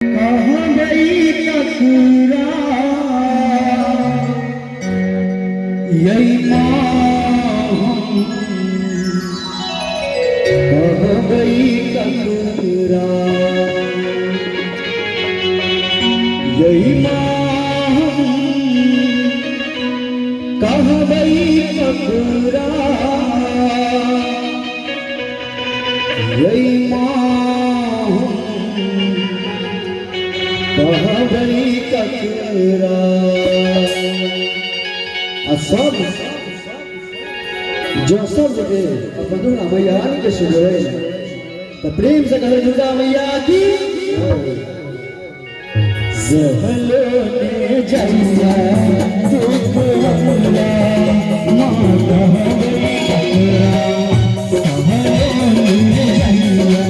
कहबै ककरा यै माँ हम कहबै ककरा यै माँ हम कहबै ककरा यै माँ कहबै ककरा आ सब जो सब जगह अपन दुर्गा मैया रानी के सुनबै तो प्रेम से कहे दुर्गा मैया की सहलो ने जइया दुख हमरा माँ कहबै ककरा सहलो ने जइया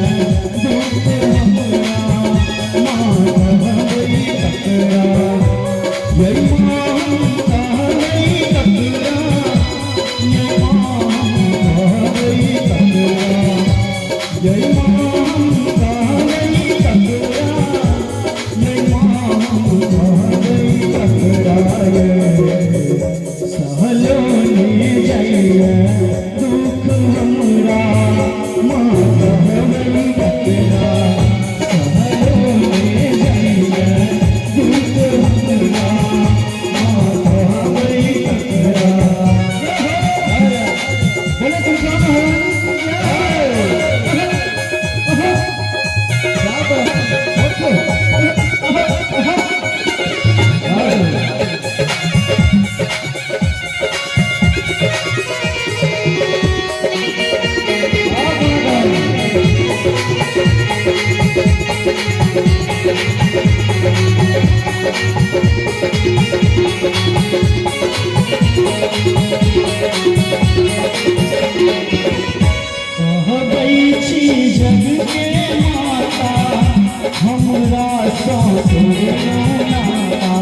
दुख हमरा माँ कहबै ककरा यै माँ कहबै ककरा यै माँ कहबै ककरा यै माँ कहबै ककरा यै माँ कहबै ककरा यै सहलो ने जाइए दुख हमरा माँ कहबै ककरा सहलो ने जाइए दुख हमरा माँ कहबै ककरा। बोले दुर्गा महारानी की जय। क्या बात है। कहबै छी जग के माता हमरा सँ तोड़ना नाता।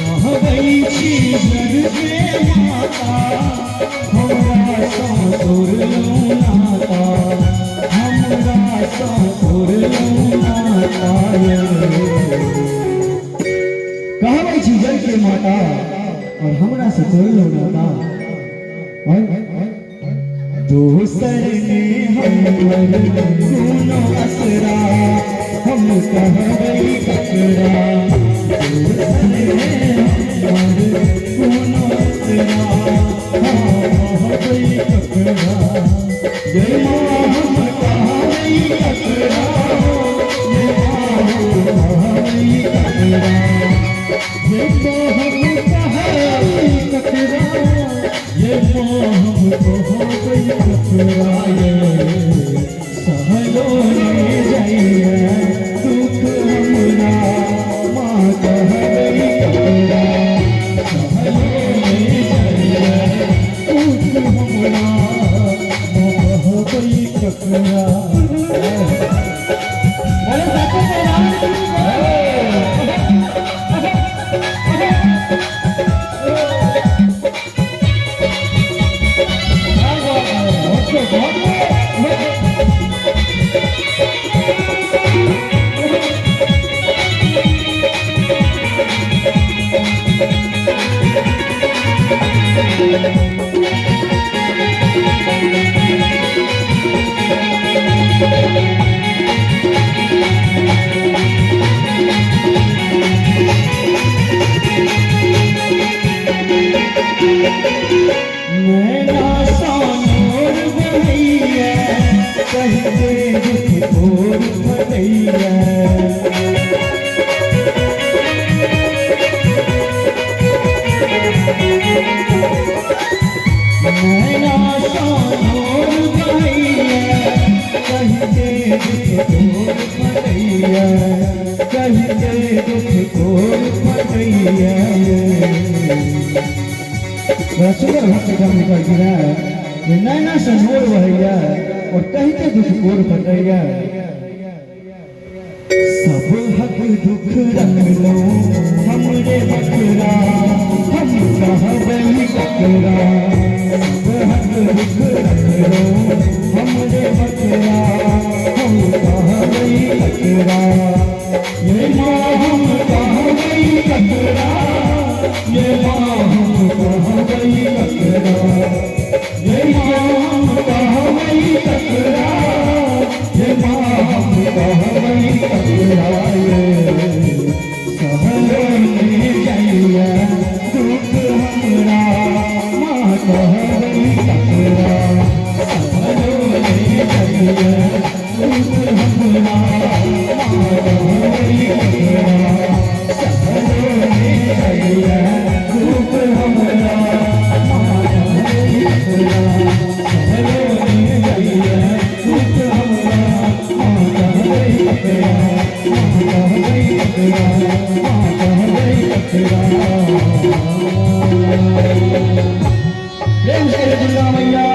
कहबै छी जग के माता हमरा सँ तोड़लहुँ नाता हमरा सँ तोड़लहुँ नाता यै। कहबै छी जग के माता और हमरा से तोड़लहुँ नाता। और दोसर ने हमर कोनो असरा हम कहबै ककरा दोसर ने हमर कोनो असरा हम कहबै ककरा यै माँ हम कहबै ककरा यै माँ हम कहबै ककरा यै माँ हम कहबै ककरा यै माँ हम कहबै ककरा यै सहलो ने जाइए दुख हमरा माँ कहबै ककरा सहलो ने जाइए दुख हमरा माँ कहबै ककरा। बोले साचे दरबार की जय। नैना सँ नोर बहैया कहिते दुख तोर फटैया। नैना सँ नोर बहैया कहिते दुख तोर फटैया कहिते दुख तोर फटैया। बड़ा सुंदर भक्त काम निकल गिरा ये नैना से नोर बहैया और कहिते दुख कोर फटैया। सबहक दुख रखलहुँ हमरे बकरा, हम कहबै ककरा। सबहक दुख रखलहुँ हमरे बकरा, हम कहबै ककरा। ये माँ हम कहबै ककरा, ये माँ हम कहबै ककरा। ये माँ हम कहबै ककरा, ये माँ हम कहबै ककरा। ये सहलो ने जाइए दुख हमरा, माँ कहबै ककरा। सहलो ने जाइए दुख हमरा, माँ कहबै ककरा। सहलो ने जाइए दुख हमरा, माँ कहबै ककरा। सहलो ने जाइए दुख हमरा, माँ कहबै ककरा। माँ कहबै ककरा, माँ कहबै ककरा। प्रेम से कहियो दुर्गा मैया